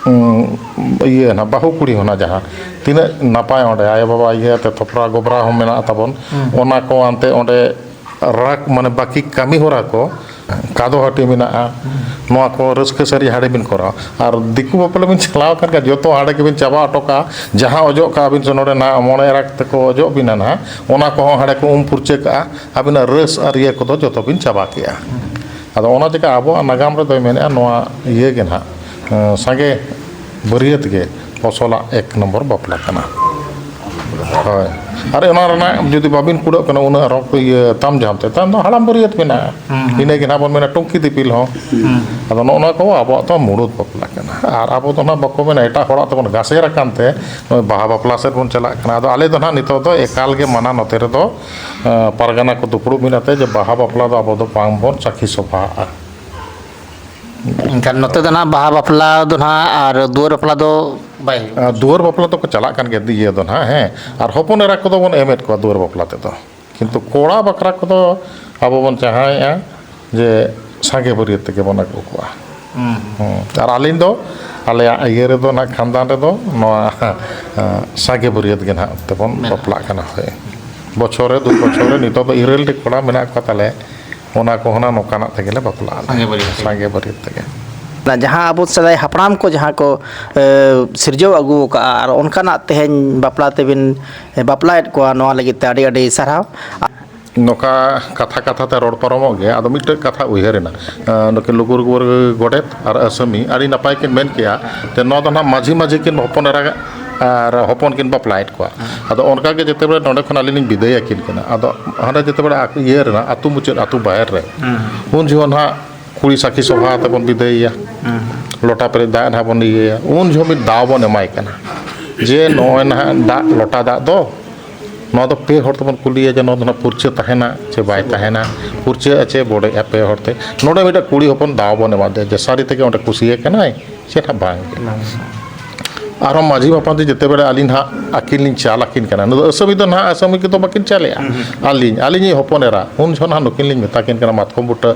ᱩᱸ, ᱤᱭᱟᱹ ᱱᱟᱦᱟᱜ ᱵᱟᱹᱦᱩ ᱠᱩᱲᱤ ᱦᱚᱸ ᱱᱟᱦᱟᱜ ᱡᱟᱦᱟᱸ ᱛᱤᱱᱟᱹᱜ ᱱᱟᱯᱟᱭ ᱚᱸᱰᱮ ᱟᱭᱳᱼᱵᱟᱵᱟ ᱤᱭᱟᱹ ᱟᱛᱮ ᱛᱷᱚᱯᱨᱟ ᱜᱚᱵᱨᱟ ᱦᱚᱸ ᱢᱮᱱᱟᱜ ᱛᱟᱵᱚᱱ, ᱚᱱᱟ ᱠᱚ ᱟᱱᱛᱮ ᱚᱸᱰᱮ ᱨᱟᱜ, ᱢᱟᱱᱮ ᱵᱟᱹᱠᱤ ᱠᱟᱹᱢᱤ ᱦᱚᱨᱟ ᱠᱚ, ᱠᱟᱫᱚ ᱦᱟᱹᱴᱤ ᱢᱮᱱᱟᱜᱼᱟ, ᱱᱚᱣᱟ ᱠᱚ ᱨᱟᱹᱥᱠᱟᱹ ᱥᱟᱹᱨᱤ ᱦᱟᱸᱰᱮ ᱵᱤᱱ ᱠᱚᱨᱟᱣᱟ᱾ ᱟᱨ ᱫᱤᱠᱩ ᱵᱟᱯᱞᱟ ᱵᱤᱱ ᱪᱟᱞᱟᱣ ᱟᱠᱟᱱ ᱠᱷᱟᱱ ᱡᱚᱛᱚ ᱦᱟᱸᱰᱮ ᱜᱮᱵᱤᱱ ᱪᱟᱵᱟ ᱦᱚᱴᱚ ᱠᱟᱜᱼᱟ᱾ ᱡᱟᱦᱟᱸ ᱚᱡᱚᱜ ᱠᱟᱜᱼᱟ ᱵᱤᱱ ᱥᱮ ᱱᱚᱰᱮ ᱱᱟᱦᱟᱜ ᱢᱚᱬᱮ ᱮᱨᱟ ᱛᱮᱠᱚ ᱚᱡᱚᱜ ᱵᱤᱱᱟ ᱱᱟᱦᱟᱜ, ᱚᱱᱟ ᱠᱚᱦᱚᱸ ᱦᱟᱸᱰᱮ ᱠᱚ ᱩᱢ ᱯᱷᱩᱨᱪᱟᱹ ᱠᱟᱜᱼᱟ᱾ ᱟᱹᱵᱤᱱᱟᱜ ᱨᱟᱹᱥ ᱟᱨ ᱤᱭᱟᱹ ᱠᱚᱫᱚ ᱡᱚᱛᱚ ᱵᱤᱱ ᱪᱟᱵᱟ ᱠᱮᱜᱼᱟ᱾ ᱟᱫᱚ ᱚᱱᱟ ᱪᱤᱠᱟ ᱟᱵᱚᱣᱟᱜ ᱱᱟᱜᱟᱢ ᱨᱮᱫᱚᱭ ᱢᱮᱱᱮᱫᱼᱟ, ᱱᱚᱣᱟ ᱤᱭᱟᱹ ᱜᱮ ᱱᱟᱦᱟᱜ, ᱮᱸ, ᱥᱟᱸᱜᱮ ᱵᱟᱹᱨᱭᱟᱹᱛ ᱜᱮ ᱟᱥᱚᱞᱟᱜ ᱮᱠ ᱱᱚᱢᱵᱚᱨ ᱵᱟᱯᱞᱟ ᱠᱟᱱᱟ᱾ ᱦᱳᱭ᱾ ᱟᱨ ᱚᱱᱟ ᱨᱮᱱᱟᱜ ᱡᱩᱫᱤ ᱵᱟᱵᱤᱱ ᱠᱩᱲᱟᱹᱜ ᱠᱟᱱᱟ ᱩᱱᱟᱹᱜ ᱨᱚᱝ ᱠᱚ ᱤᱭᱟᱹ ᱛᱟᱢ ᱡᱷᱟᱢ ᱛᱮ, ᱛᱟᱭᱚᱢ ᱫᱚ ᱦᱟᱲᱟᱢ ᱵᱟᱹᱨᱭᱟᱹᱛ ᱢᱮᱱᱟᱜᱼᱟ᱾ ᱦᱩᱸ, ᱦᱩᱸ᱾ ᱤᱱᱟᱹ ᱜᱮ ᱱᱟᱦᱟᱜ ᱵᱚᱱ ᱢᱮᱱᱟ ᱴᱩᱝᱠᱤ ᱫᱤᱯᱤᱞ ᱦᱚᱸ᱾ ᱦᱩᱸ᱾ ᱟᱫᱚ ᱱᱚᱜᱼᱚ ᱱᱚᱣᱟ ᱠᱚ ᱟᱵᱚᱣᱟᱜ ᱫᱚ ᱢᱩᱲᱩᱫ ᱵᱟᱯᱞᱟ ᱠᱟᱱᱟ᱾ ᱟᱨ ᱟᱵᱚ ᱫᱚ ᱱᱟᱦᱟᱜ ᱵᱟᱠᱚ ᱢᱮᱱᱟ, ᱮᱴᱟᱜ ᱦᱚᱲᱟᱜ ᱛᱮᱵᱚᱱ ᱜᱟᱥᱮᱨ ᱟᱠᱟᱱ ᱛᱮ ᱱᱚᱜᱼᱚᱭ ᱵᱟᱦᱟ ᱵᱟᱯᱞᱟ ᱥᱮᱫ ᱵᱚᱱ ᱪᱟᱞᱟᱜ ᱠᱟᱱᱟ᱾ ᱟᱫᱚ ᱟᱞᱮ ᱫᱚ ᱱᱟᱦᱟᱜ ᱱᱤᱛᱚᱜ ᱫᱚ ᱮᱠᱟᱞ ᱜᱮ ᱢᱟᱱᱟ ᱱᱚᱛᱮ ᱨᱮᱫᱚ, ᱮᱸ, ᱯᱟᱨᱜᱟᱱᱟ ᱠᱚ ᱫᱩᱯᱲᱩᱵ ᱢᱮᱱᱟᱜ ᱛᱮ ᱡᱮ ᱵᱟᱦᱟ ᱵᱟᱯᱞᱟ ᱫᱚ ᱟᱵᱚ ᱫᱚ ᱵᱟᱝ ᱵᱚᱱ ᱥᱟᱹᱠᱷᱤ ᱥᱚᱵᱷᱟᱜᱼᱟ᱾ ᱮᱱᱠᱷᱟᱱ ᱱᱚᱛᱮ ᱫᱚ ᱱᱟᱦᱟᱜ ᱵᱟᱦᱟ ᱵᱟᱯᱞᱟ ᱫᱚ ᱱᱟᱦᱟᱜ ᱟᱨ ᱫᱩᱣᱟᱹᱨ ᱵᱟᱯᱞᱟ ᱫᱚ ᱵᱟᱭ ᱦᱩᱭᱩᱜᱼᱟ? ᱟᱨ ᱫᱩᱣᱟᱹᱨ ᱵᱟᱯᱞᱟ ᱫᱚᱠᱚ ᱪᱟᱞᱟᱜ ᱠᱟᱱ ᱜᱮᱭᱟ, ᱤᱭᱟᱹ ᱫᱚ ᱱᱟᱦᱟᱜ, ᱦᱮᱸ᱾ ᱟᱨ ᱦᱚᱯᱚᱱ ᱮᱨᱟ ᱠᱚᱫᱚ ᱵᱚᱱ ᱮᱢᱮᱫ ᱠᱚᱣᱟ ᱫᱩᱣᱟᱹᱨ ᱵᱟᱯᱞᱟ ᱛᱮᱫᱚ, ᱠᱤᱱᱛᱩ ᱠᱚᱲᱟ ᱵᱟᱠᱷᱨᱟ ᱠᱚᱫᱚ ᱟᱵᱚ ᱵᱚᱱ ᱪᱟᱦᱟᱣᱮᱫᱼᱟ ᱡᱮ ᱥᱟᱸᱜᱮ ᱵᱟᱹᱨᱭᱟᱹᱛ ᱛᱮᱜᱮ ᱵᱚᱱ ᱟᱹᱜᱩ ᱠᱚᱣᱟ᱾ ᱦᱩᱸ᱾ ᱦᱩᱸ᱾ ᱟᱨ ᱟᱹᱞᱤᱧ ᱫᱚ ᱟᱞᱮᱭᱟᱜ ᱤᱭᱟᱹ ᱨᱮᱫᱚ ᱱᱟᱦᱟᱜ, ᱠᱷᱟᱱᱫᱟᱱ ᱨᱮᱫᱚ ᱱᱚᱣᱟ, ᱮᱸ, ᱥᱟᱸᱜᱮ ᱵᱟᱹᱨᱭᱟᱹᱛ ᱜᱮ ᱱᱟᱦᱟᱜ ᱛᱮᱵᱚᱱ ᱢᱮᱱᱟᱜᱼᱟ᱾ ᱵᱟᱯᱞᱟᱜ ᱠᱟᱱᱟ᱾ ᱦᱳᱭ, ᱵᱚᱪᱷᱚᱨ ᱨᱮ ᱫᱩ ᱵᱚᱪᱷᱚᱨ ᱨᱮ ᱱᱤᱛᱚᱜ ᱫᱚ ᱤᱨᱟᱹᱞ ᱴᱤ ᱠᱚᱲᱟ ᱢᱮᱱᱟᱜ ᱠᱚᱣᱟ ᱛᱟᱞᱮ, ᱚᱱᱟ ᱠᱚᱦᱚᱸ ᱱᱟᱜ ᱱᱚᱝᱠᱟᱱᱟᱜ ᱛᱮᱜᱮ ᱞᱮ ᱵᱟᱯᱞᱟᱜᱼᱟ᱾ ᱥᱟᱸᱜᱮ ᱵᱟᱹᱨᱭᱟᱹᱛ ᱛᱮᱜᱮ᱾ ᱥᱟᱸᱜᱮ ᱵᱟᱹᱨᱭᱟᱹᱛ ᱛᱮᱜᱮ᱾ ᱚᱱᱟ ᱡᱟᱦᱟᱸ ᱟᱵᱚ ᱥᱮᱫᱟᱭ ᱦᱟᱯᱲᱟᱢ ᱠᱚ ᱡᱟᱦᱟᱸ ᱠᱚ, ᱮ, ᱥᱤᱨᱡᱟᱹᱣ ᱟᱹᱜᱩ ᱟᱠᱟᱫᱼᱟ, ᱟᱨ ᱚᱱᱠᱟᱱᱟᱜ ᱛᱮᱦᱮᱧ ᱵᱟᱯᱞᱟ ᱛᱮᱵᱤᱱ, ᱮ, ᱵᱟᱯᱞᱟᱭᱮᱫ ᱠᱚᱣᱟ, ᱱᱚᱣᱟ ᱞᱟᱹᱜᱤᱫ ᱛᱮ ᱟᱹᱰᱤ ᱟᱹᱰᱤ ᱥᱟᱨᱦᱟᱣ᱾ ᱱᱚᱝᱠᱟ ᱠᱟᱛᱷᱟ ᱠᱟᱛᱷᱟ ᱛᱮ ᱨᱚᱲ ᱯᱟᱨᱚᱢᱚᱜ ᱜᱮᱭᱟ, ᱟᱫᱚ ᱢᱤᱫᱴᱮᱡ ᱠᱟᱛᱷᱟ ᱩᱭᱦᱟᱹᱨ ᱮᱱᱟ᱾ ᱮ, ᱱᱩᱠᱤᱱ ᱞᱩᱜᱩ ᱵᱩᱨᱩ ᱜᱚᱰᱮᱛ ᱟᱨ ᱟᱹᱥᱟᱹᱢᱤ ᱟᱹᱰᱤ ᱱᱟᱯᱟᱭ ᱠᱤᱱ ᱢᱮᱱ ᱠᱮᱜᱼᱟ, ᱛᱮ ᱱᱚᱣᱟ ᱫᱚ ᱱᱟᱦᱟᱜ ᱢᱟᱹᱡᱷᱤ ᱢᱟᱹᱡᱷᱤ ᱠᱤᱱ ᱦᱚᱯᱚᱱ ᱮᱨᱟ ᱟᱨ ᱦᱚᱯᱚᱱ ᱠᱤᱱ ᱵᱟᱯᱞᱟᱭᱮᱫ ᱠᱚᱣᱟ᱾ ᱟᱫᱚ ᱚᱱᱠᱟ ᱜᱮ ᱡᱮᱛᱮ ᱵᱮᱲᱟ ᱱᱚᱰᱮ ᱠᱷᱚᱱ ᱟᱹᱞᱤᱧ ᱞᱤᱧ ᱵᱤᱫᱟᱹᱭ ᱟᱹᱠᱤᱱ ᱠᱟᱱᱟ, ᱟᱫᱚ ᱦᱟᱸᱰᱮ ᱡᱮᱛᱮ ᱵᱮᱲᱟ ᱟᱠ-, ᱤᱭᱟᱹ ᱨᱮᱱᱟᱜ ᱟᱹᱛᱩ ᱢᱩᱪᱟᱹᱫ, ᱟᱹᱛᱩ ᱵᱟᱦᱮᱨ ᱨᱮ, ᱦᱩᱸ᱾ ᱩᱱ ᱡᱚᱦᱚᱜ ᱱᱟᱦᱟᱜ ᱠᱩᱲᱤ ᱥᱟᱹᱠᱷᱤ ᱥᱚᱵᱷᱟ ᱛᱮᱵᱚᱱ ᱵᱤᱫᱟᱹᱭᱮᱭᱟ, ᱦᱩᱸ᱾ ᱞᱚᱴᱟ ᱯᱮᱨᱮᱡ ᱫᱟᱜ ᱱᱟᱦᱟᱜ ᱵᱚᱱ ᱤᱭᱟᱹᱭᱟ, ᱩᱱ ᱡᱚᱦᱚᱜ ᱢᱤᱫ ᱫᱟᱣ ᱵᱚᱱ ᱮᱢᱟᱭ ᱠᱟᱱᱟ᱾ ᱡᱮ ᱱᱚᱜᱼᱚᱭ ᱱᱟᱦᱟᱜ ᱫᱟᱜ, ᱞᱚᱴᱟ ᱫᱟᱜ ᱫᱚ, ᱱᱚᱣᱟ ᱫᱚ ᱯᱮ ᱦᱚᱲ ᱛᱮᱵᱚᱱ ᱠᱩᱞᱤᱭᱟ ᱡᱮ ᱱᱚᱣᱟ ᱫᱚ ᱱᱟᱦᱟᱜ ᱯᱷᱩᱨᱪᱟᱹ ᱛᱟᱦᱮᱱᱟ ᱪᱮ ᱵᱟᱭ ᱛᱟᱦᱮᱱᱟ, ᱯᱷᱩᱨᱪᱟᱹᱜᱼᱟ ᱪᱮ ᱵᱚᱰᱮᱜᱼᱟ, ᱯᱮ ᱦᱚᱲ ᱛᱮ᱾ ᱱᱚᱰᱮ ᱢᱤᱫᱴᱟᱝ ᱠᱩᱲᱤ ᱦᱚᱯᱚᱱ ᱫᱟᱣ ᱵᱚᱱ ᱮᱢᱟ ᱫᱮᱭᱟ ᱡᱮ ᱥᱟᱹᱨᱤ ᱛᱮᱜᱮ ᱚᱸᱰᱮ ᱠᱩᱥᱤᱭᱟᱹ ᱠᱟᱱᱟᱭ ᱪᱮ ᱱᱟᱦᱟᱜ ᱵᱟᱝ ᱜᱮ᱾ ᱵᱟᱝ᱾ ᱟᱨᱦᱚᱸ ᱢᱟᱹᱡᱷᱤ ᱢᱟᱯᱟᱱᱛᱮ ᱡᱮᱛᱮ ᱵᱮᱲᱟ ᱟᱹᱞᱤᱧ ᱱᱟᱦᱟᱜ ᱟᱹᱠᱤᱱ ᱞᱤᱧ ᱪᱟᱞ ᱟᱹᱠᱤᱱ ᱠᱟᱱᱟ, ᱱᱩᱭ ᱫᱚ ᱟᱹᱥᱟᱹᱢᱤ ᱫᱚ ᱱᱟᱦᱟᱜ ᱟᱹᱥᱟᱹᱢᱤ ᱠᱚᱫᱚ ᱵᱟᱹᱠᱤᱱ ᱪᱟᱞᱮᱜᱼᱟ᱾ ᱦᱩᱸ, ᱦᱩᱸ᱾ ᱟᱹᱞᱤᱧ, ᱟᱹᱞᱤᱧᱤᱡ ᱦᱚᱯᱚᱱ ᱮᱨᱟ, ᱩᱱ ᱡᱚᱦᱚᱜ ᱱᱟᱦᱟᱜ ᱱᱩᱠᱤᱱ ᱞᱤᱧ ᱢᱮᱛᱟ ᱠᱤᱱ ᱠᱟᱱᱟ, ᱢᱟᱛᱠᱚᱢ ᱵᱩᱴᱟᱹ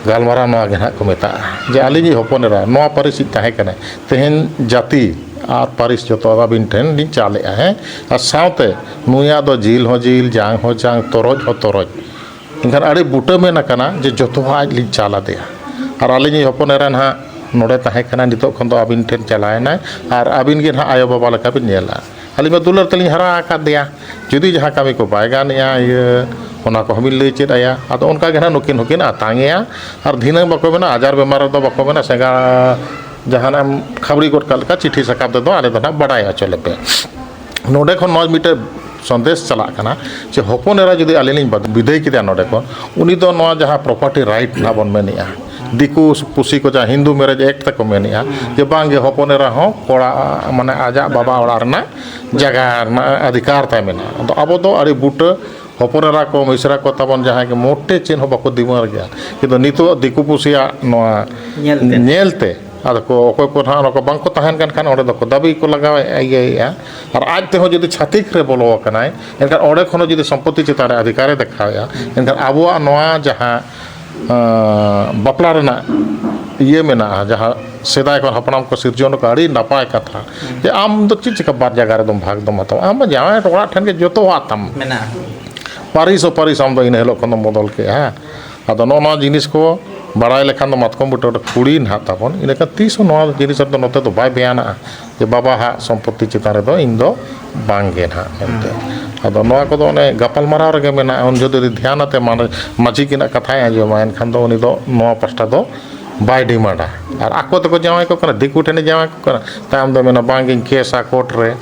ᱜᱟᱞᱢᱟᱨᱟᱣ ᱱᱚᱣᱟ ᱜᱮ ᱱᱟᱦᱟᱜ ᱠᱚ ᱢᱮᱛᱟᱜᱼᱟ ᱡᱮ ᱟᱹᱞᱤᱧᱤᱡ ᱦᱚᱯᱚᱱ ᱮᱨᱟ ᱱᱚᱣᱟ ᱯᱟᱹᱨᱤᱥ ᱤᱡ ᱛᱟᱦᱮᱸ ᱠᱟᱱᱟᱭ, ᱛᱮᱦᱮᱧ ᱡᱟᱹᱛᱤ ᱟᱨ ᱯᱟᱹᱨᱤᱥ ᱡᱚᱛᱚ ᱟᱹᱵᱤᱱ ᱴᱷᱮᱱ ᱞᱤᱧ ᱪᱟᱞᱮᱜᱼᱟ, ᱦᱮᱸ, ᱟᱨ ᱥᱟᱶᱛᱮ ᱱᱩᱭᱟᱜ ᱫᱚ ᱡᱤᱞ ᱦᱚᱸ ᱡᱤᱞ, ᱡᱟᱝ ᱦᱚᱸ ᱡᱟᱝ, ᱛᱚᱨᱚᱡ ᱦᱚᱸ ᱛᱚᱨᱚᱡ᱾ ᱮᱱᱠᱷᱟᱱ ᱟᱹᱰᱤ ᱵᱩᱴᱟᱹ ᱢᱮᱱ ᱟᱠᱟᱱᱟ ᱡᱮ ᱡᱚᱛᱚᱣᱟᱜ ᱟᱡ ᱞᱤᱧ ᱪᱟᱞ ᱟᱫᱮᱭᱟ᱾ ᱟᱨ ᱟᱹᱞᱤᱧᱤᱡ ᱦᱚᱯᱚᱱ ᱮᱨᱟ ᱱᱟᱦᱟᱜ ᱱᱚᱰᱮ ᱛᱟᱦᱮᱸ ᱠᱟᱱᱟ, ᱱᱤᱛᱚᱜ ᱠᱷᱚᱱ ᱫᱚ ᱟᱹᱵᱤᱱ ᱴᱷᱮᱱ ᱪᱟᱞᱟᱣ ᱮᱱᱟᱭ ᱟᱨ ᱟᱹᱵᱤᱱ ᱜᱮ ᱱᱟᱦᱟᱜ ᱟᱭᱳ ᱵᱟᱵᱟ ᱞᱮᱠᱟ ᱵᱤᱱ ᱧᱮᱞᱟ᱾ ᱟᱹᱞᱤᱧ ᱢᱟ ᱫᱩᱞᱟᱹᱲ ᱛᱮᱞᱤᱧ ᱦᱟᱨᱟ ᱟᱠᱟᱫᱮᱭᱟ, ᱡᱩᱫᱤ ᱡᱟᱦᱟᱸ ᱠᱟᱹᱢᱤ ᱠᱚ ᱵᱟᱭ ᱜᱟᱱᱮᱜᱼᱟ, ᱤᱭᱟᱹ, ᱚᱱᱟ ᱠᱚᱦᱚᱸ ᱵᱤᱱ ᱞᱟᱹᱭ ᱪᱮᱫ ᱟᱭᱟ᱾ ᱟᱫᱚ ᱚᱱᱠᱟ ᱜᱮ ᱱᱟᱦᱟᱜ ᱱᱩᱠᱤᱱ ᱦᱚᱸᱠᱤᱱ ᱟᱛᱟᱝ ᱮᱭᱟ᱾ ᱟᱨ ᱫᱷᱤᱱᱟᱹᱝ ᱵᱟᱠᱚ ᱢᱮᱱᱟ, ᱟᱡᱟᱨ ᱵᱮᱢᱟᱨ ᱨᱮᱫᱚ ᱵᱟᱠᱚ ᱢᱮᱱᱟ, ᱥᱮᱸᱜᱟ ᱡᱟᱦᱟᱱᱟᱜ ᱮᱢ ᱠᱷᱟᱵᱽᱲᱤ ᱜᱚᱫ ᱠᱟᱜ ᱞᱮᱠᱟ, ᱪᱤᱴᱷᱤ ᱥᱟᱠᱟᱢ ᱛᱮᱫᱚ ᱟᱞᱮ ᱫᱚ ᱱᱟᱦᱟᱜ ᱵᱟᱰᱟᱭ ᱦᱚᱪᱚ ᱞᱮᱯᱮ᱾ ᱱᱚᱰᱮ ᱠᱷᱚᱱ ᱱᱚᱣᱟ ᱢᱤᱫᱴᱮᱱ ᱥᱚᱱᱫᱮᱥ ᱪᱟᱞᱟᱜ ᱠᱟᱱᱟ ᱡᱮ ᱦᱚᱯᱚᱱ ᱮᱨᱟ ᱡᱩᱫᱤ ᱟᱹᱞᱤᱧ ᱞᱤᱧ ᱵᱟᱫ-, ᱵᱤᱫᱟᱹᱭ ᱠᱮᱫᱮᱭᱟ ᱱᱚᱰᱮ ᱠᱷᱚᱱ, ᱩᱱᱤ ᱫᱚ ᱱᱚᱣᱟ ᱡᱟᱦᱟᱸ property right ᱱᱟᱦᱟᱜ ᱵᱚᱱ ᱢᱮᱱᱮᱜᱼᱟ, ᱫᱤᱠᱩ ᱯᱩᱥᱤ ᱠᱚ ᱡᱟᱦᱟᱸ Hindu Marriage Act ᱛᱮᱠᱚ ᱢᱮᱱᱮᱜᱼᱟ, ᱡᱮ ᱵᱟᱝᱜᱮ ᱦᱚᱯᱚᱱ ᱮᱨᱟ ᱦᱚᱸ ᱠᱚᱲᱟ, ᱢᱟᱱᱮ ᱟᱡᱟᱜ ᱵᱟᱵᱟ ᱚᱲᱟᱜ ᱨᱮᱱᱟᱜ ᱡᱟᱭᱜᱟ ᱨᱮᱱᱟᱜ ᱚᱫᱷᱤᱠᱟᱨ ᱛᱟᱭ ᱢᱮᱱᱟᱜᱼᱟ᱾ ᱟᱫᱚ ᱟᱵᱚ ᱫᱚ ᱟᱹᱰᱤ ᱵᱩᱴᱟᱹ ᱦᱚᱯᱚᱱ ᱮᱨᱟ ᱠᱚ, ᱢᱤᱥᱨᱟ ᱠᱚ ᱛᱟᱵᱚᱱ ᱡᱟᱦᱟᱸᱭ ᱜᱮ ᱢᱚᱴᱮ ᱪᱮᱫ ᱦᱚᱸ ᱵᱟᱠᱚ ᱫᱤᱢᱟᱹᱨ ᱜᱮᱭᱟ, ᱠᱤᱱᱛᱩ ᱱᱤᱛᱚᱜ ᱫᱤᱠᱩ ᱯᱩᱥᱤᱭᱟᱜ ᱱᱚᱣᱟ ᱧᱮᱞᱛᱮ᱾ ᱧᱮᱞᱛᱮ ᱟᱫᱚ ᱠᱚ, ᱚᱠᱚᱭ ᱠᱚ ᱱᱟᱦᱟᱜ ᱚᱱᱟ ᱠᱚ ᱵᱟᱝᱠᱚ ᱛᱟᱦᱮᱱ ᱠᱟᱱ ᱠᱷᱟᱱ ᱚᱸᱰᱮ ᱫᱚᱠᱚ ᱫᱟᱹᱵᱤ ᱠᱚ ᱞᱟᱜᱟᱣᱮᱫᱼᱟ, ᱤᱭᱟᱹᱭᱮᱫᱼᱟ᱾ ᱟᱨ ᱟᱡ ᱛᱮᱦᱚᱸ ᱡᱩᱫᱤ ᱪᱷᱟᱹᱛᱤᱠ ᱨᱮ ᱵᱚᱞᱚ ᱟᱠᱟᱱᱟᱭ, ᱮᱱᱠᱷᱟᱱ ᱚᱸᱰᱮ ᱠᱷᱚᱱ ᱦᱚᱸ ᱡᱩᱫᱤ ᱥᱚᱢᱯᱚᱛᱤ ᱪᱮᱛᱟᱱ ᱨᱮ ᱚᱫᱷᱤᱠᱟᱨᱮ ᱫᱮᱠᱷᱟᱣᱮᱫᱼᱟ, ᱮᱱᱠᱷᱟᱱ ᱟᱵᱚᱣᱟᱜ ᱱᱚᱣᱟ ᱡᱟᱦᱟᱸ, ᱟᱸ, ᱵᱟᱯᱞᱟ ᱨᱮᱱᱟᱜ ᱤᱭᱟᱹ ᱢᱮᱱᱟᱜᱼᱟ, ᱡᱟᱦᱟᱸ ᱥᱮᱫᱟᱭ ᱠᱷᱚᱱ ᱦᱟᱯᱲᱟᱢ ᱠᱚ ᱥᱤᱨᱡᱚᱱ ᱟᱠᱟᱫ ᱟᱹᱰᱤ ᱱᱟᱯᱟᱭ ᱠᱟᱛᱷᱟ, ᱡᱮ ᱟᱢ ᱫᱚ ᱪᱮᱫ ᱪᱤᱠᱟ ᱵᱟᱨ ᱡᱟᱭᱜᱟ ᱨᱮᱫᱚᱢ ᱵᱷᱟᱜᱽ ᱫᱚᱢ ᱦᱟᱛᱟᱣᱟ? ᱟᱢ ᱢᱟ ᱡᱟᱶᱟᱭ ᱚᱲᱟᱜ ᱴᱷᱮᱱ ᱜᱮ ᱡᱚᱛᱚᱣᱟᱜ ᱛᱟᱢ᱾ ᱢᱮᱱᱟᱜᱼᱟ᱾ ᱯᱟᱹᱨᱤᱥ ᱚᱯᱟᱹᱨᱤᱥ ᱟᱢ ᱫᱚ ᱤᱱᱟᱹ ᱦᱤᱞᱳᱜ ᱠᱷᱚᱱ ᱫᱚᱢ ᱵᱚᱫᱚᱞ ᱠᱮᱜᱼᱟ᱾ ᱟᱫᱚ ᱱᱚᱜᱼᱚ ᱱᱚᱣᱟ ᱡᱤᱱᱤᱥ ᱠᱚ ᱵᱟᱲᱟᱭ ᱞᱮᱠᱷᱟᱱ ᱫᱚ ᱢᱟᱛᱠᱚᱢ ᱵᱩᱴᱟᱹ ᱨᱮ ᱠᱩᱲᱤ ᱱᱟᱦᱟᱜ ᱛᱟᱵᱚᱱ, ᱤᱱᱟᱹᱠᱷᱟᱱ ᱛᱤᱥ ᱦᱚᱸ ᱱᱚᱣᱟ ᱡᱤᱱᱤᱥ ᱨᱮᱫᱚ ᱱᱚᱛᱮ ᱫᱚ ᱵᱟᱭ ᱵᱮᱭᱟᱱᱟᱜᱼᱟ ᱡᱮ ᱵᱟᱵᱟᱣᱟᱜ ᱥᱚᱢᱯᱚᱛᱤ ᱪᱮᱛᱟᱱ ᱨᱮᱫᱚ ᱤᱧ ᱫᱚ ᱵᱟᱝ ᱜᱮ ᱱᱟᱦᱟᱜ ᱢᱮᱱᱛᱮ᱾ ᱟᱫᱚ ᱱᱚᱣᱟ ᱠᱚᱫᱚ ᱚᱱᱮ ᱜᱟᱯᱟᱞᱢᱟᱨᱟᱣ ᱨᱮᱜᱮ ᱢᱮᱱᱟᱜᱼᱟ᱾ ᱩᱱ ᱡᱩᱫᱤ ᱫᱷᱮᱭᱟᱱ ᱟᱛᱮ ᱢᱟᱱᱮ ᱢᱟᱹᱡᱷᱤ ᱠᱤᱱᱟᱜ ᱠᱟᱛᱷᱟᱭ ᱟᱸᱡᱚᱢᱟ, ᱮᱱᱠᱷᱟᱱ ᱫᱚ ᱩᱱᱤ ᱫᱚ ᱱᱚᱣᱟ ᱯᱟᱥᱴᱟ ᱫᱚ ᱵᱟᱭ ᱰᱤᱢᱟᱱᱰᱟ᱾ ᱟᱨ ᱟᱠᱚ ᱛᱮᱠᱚ ᱡᱟᱶᱟᱭ ᱠᱚ ᱠᱟᱱᱟ, ᱫᱤᱠᱩ ᱴᱷᱮᱱᱮ ᱡᱟᱶᱟᱭ ᱠᱚ ᱠᱟᱱᱟ, ᱛᱟᱭᱚᱢ ᱫᱚ ᱢᱮᱱᱟ, "ᱵᱟᱝ, ᱤᱧ ᱠᱮᱥᱟ ᱠᱳᱨᱴ ᱨᱮ᱾"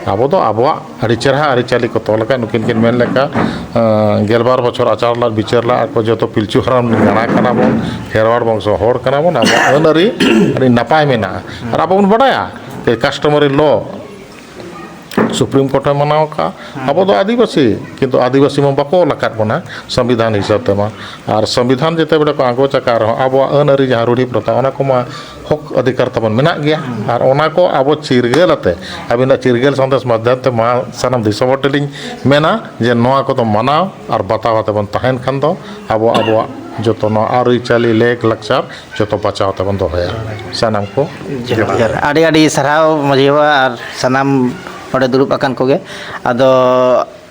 ᱟᱵᱚ ᱫᱚ ᱟᱵᱚᱣᱟᱜ ᱟᱹᱰᱤ ᱪᱮᱦᱨᱟ ᱟᱹᱨᱤᱪᱟᱹᱞᱤ ᱠᱚ ᱛᱚᱞ ᱟᱠᱟᱫ᱾ ᱱᱩᱠᱤᱱ ᱠᱤᱱ ᱢᱮᱱ ᱞᱮᱠᱟ, ᱟᱸ, ᱜᱮᱞᱵᱟᱨ ᱵᱚᱪᱷᱚᱨ ᱟᱪᱟᱨ ᱞᱟᱫ ᱵᱤᱪᱟᱹᱨ ᱞᱟᱫ, ᱟᱠᱚ ᱡᱚᱛᱚ ᱯᱤᱞᱪᱩ ᱦᱟᱲᱟᱢ ᱨᱤᱱ ᱜᱟᱬᱟ ᱠᱟᱱᱟ ᱵᱚᱱ, ᱠᱷᱮᱨᱣᱟᱲ ᱵᱚᱝᱥᱚ ᱦᱚᱲ ᱠᱟᱱᱟ ᱵᱚᱱ, ᱟᱵᱚᱣᱟᱜ ᱟᱹᱱ ᱟᱹᱨᱤ ᱟᱹᱰᱤ ᱱᱟᱯᱟᱭ ᱢᱮᱱᱟᱜᱼᱟ᱾ ᱟᱨ ᱟᱵᱚ ᱵᱚᱱ ᱵᱟᱰᱟᱭᱟ ᱡᱮ customary law ᱥᱩᱯᱨᱤᱢ ᱠᱳᱨᱴ ᱮ ᱢᱟᱱᱟᱣ ᱟᱠᱟᱫᱼᱟ᱾ ᱟᱵᱚ ᱫᱚ ᱟᱹᱫᱤᱵᱟᱹᱥᱤ, ᱠᱤᱱᱛᱩ ᱟᱹᱫᱤᱵᱟᱹᱥᱤ ᱢᱟ ᱵᱟᱠᱚ ᱚᱞ ᱟᱠᱟᱫ ᱵᱚᱱᱟ ᱥᱚᱝᱵᱤᱫᱷᱟᱱ ᱦᱤᱥᱟᱹᱵ ᱛᱮᱢᱟ᱾ ᱟᱨ ᱥᱚᱝᱵᱤᱫᱷᱟᱱ ᱡᱮᱛᱮ ᱵᱮᱲᱟ ᱠᱚ ᱟᱸᱜᱚᱪ ᱟᱠᱟᱫ ᱨᱮᱦᱚᱸ, ᱟᱵᱚᱣᱟᱜ ᱟᱹᱱ ᱟᱹᱨᱤ ᱡᱟᱦᱟᱸ ᱨᱩᱲᱦᱤ ᱯᱨᱚᱛᱷᱟ, ᱚᱱᱟ ᱠᱚᱢᱟ ᱦᱚᱠ ᱚᱫᱷᱤᱠᱟᱨ ᱛᱟᱵᱚᱱ ᱢᱮᱱᱟᱜ ᱜᱮᱭᱟ᱾ ᱟᱨ ᱚᱱᱟ ᱠᱚ ᱟᱵᱚ ᱪᱤᱨᱜᱟᱹᱞ ᱟᱛᱮ, ᱟᱹᱵᱤᱱᱟᱜ ᱪᱤᱨᱜᱟᱹᱞ ᱥᱟᱸᱫᱮᱥ ᱢᱟᱫᱽᱫᱷᱚᱢ ᱛᱮ ᱢᱟ ᱥᱟᱱᱟᱢ ᱫᱤᱥᱚᱢ ᱦᱚᱲ ᱴᱷᱮᱱ ᱞᱤᱧ ᱢᱮᱱᱟ ᱡᱮ ᱱᱚᱣᱟ ᱠᱚᱫᱚ ᱢᱟᱱᱟᱣ ᱟᱨ ᱵᱟᱛᱟᱣ ᱟᱛᱮ ᱵᱚᱱ ᱛᱟᱦᱮᱱ ᱠᱷᱟᱱ ᱫᱚ ᱟᱵᱚ ᱟᱵᱚᱣᱟᱜ ᱡᱚᱛᱚ ᱱᱚᱣᱟ ᱟᱹᱨᱤᱪᱟᱹᱞᱤ, ᱞᱮᱠ ᱞᱟᱠᱪᱟᱨ ᱡᱚᱛᱚ ᱵᱟᱧᱪᱟᱣ ᱛᱮᱵᱚᱱ ᱫᱚᱦᱚᱭᱟ᱾ ᱥᱟᱱᱟᱢ ᱠᱚ ᱡᱚᱦᱟᱨ᱾ ᱟᱹᱰᱤ ᱟᱹᱰᱤ ᱥᱟᱨᱦᱟᱣ ᱢᱟᱹᱡᱷᱤ ᱵᱟᱵᱟ ᱟᱨ ᱥᱟᱱᱟᱢ ᱱᱚᱰᱮ ᱫᱩᱲᱩᱵ ᱟᱠᱟᱱ ᱠᱚᱜᱮ᱾ ᱟᱫᱚ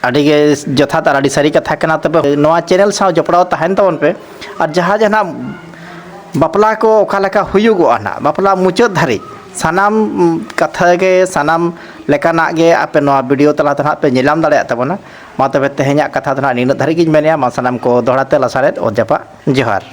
ᱟᱹᱰᱤ ᱜᱮ ᱡᱚᱛᱷᱟᱛ ᱟᱨ ᱟᱹᱰᱤ ᱥᱟᱹᱨᱤ ᱠᱟᱛᱷᱟ ᱠᱟᱱᱟ᱾ ᱛᱚᱵᱮ ᱱᱚᱣᱟ ᱪᱮᱱᱮᱞ ᱥᱟᱶ ᱡᱚᱯᱲᱟᱣ ᱛᱟᱦᱮᱱ ᱛᱟᱵᱚᱱ ᱯᱮ᱾ ᱟᱨ ᱡᱟᱦᱟᱸ ᱡᱟᱦᱟᱱᱟᱜ ᱵᱟᱯᱞᱟ ᱠᱚ ᱚᱠᱟ ᱞᱮᱠᱟ ᱦᱩᱭᱩᱜᱚᱜᱼᱟ ᱱᱟᱦᱟᱜ, ᱵᱟᱯᱞᱟ ᱢᱩᱪᱟᱹᱫ ᱫᱷᱟᱹᱨᱤᱡ ᱥᱟᱱᱟᱢ ᱠᱟᱛᱷᱟ ᱜᱮ, ᱥᱟᱱᱟᱢ ᱞᱮᱠᱟᱱᱟᱜ ᱜᱮ ᱟᱯᱮ ᱱᱚᱣᱟ ᱵᱷᱤᱰᱤᱭᱳ ᱛᱟᱞᱟ ᱛᱮ ᱱᱟᱦᱟᱜ ᱯᱮ ᱧᱮᱞ ᱧᱟᱢ ᱫᱟᱲᱮᱭᱟᱜ ᱛᱟᱵᱚᱱᱟ᱾ ᱢᱟ ᱛᱚᱵᱮ ᱛᱮᱦᱮᱧᱟᱜ ᱠᱟᱛᱷᱟ ᱫᱚ ᱱᱟᱦᱟᱜ ᱱᱤᱱᱟᱹᱜ ᱫᱷᱟᱹᱨᱤᱡ ᱜᱤᱧ ᱢᱮᱱᱮᱫᱼᱟ᱾ ᱢᱟ ᱥᱟᱱᱟᱢ ᱠᱚ ᱫᱚᱦᱲᱟ ᱛᱮ ᱞᱟᱥᱟᱲᱦᱮᱫ ᱚᱛ ᱡᱟᱯᱟᱜ ᱡᱚᱦᱟᱨ᱾